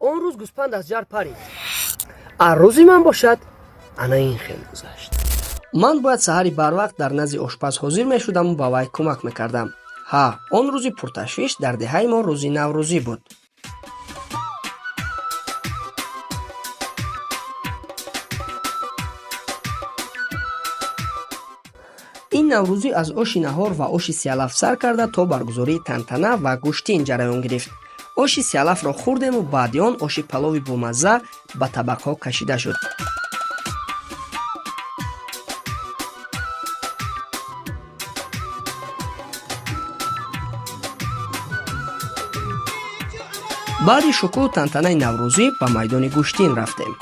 Он рӯз гӯспанд аз ҷар парид. А рӯзи ман бошад, ана ин хел гузашт. Ман бояд саҳари барвақт дар назди ошпаз ҳозир мешудаму ба вай кӯмак мекардам. Ҳа, он рӯзи пурташвиш дар деҳаи мо рӯзи наврӯзӣ буд. Ин наврӯзӣ аз оши наҳор ва оши сиалаф сар карда то баргузории тантана ва гӯштин ҷараён гирифт. Оши сиалафро хӯрдему баъди он оши палови бомазза ба табақҳо кашида шуд. Баъди шукӯҳу тантанаи наврӯзӣ ба майдони гӯштин рафтем.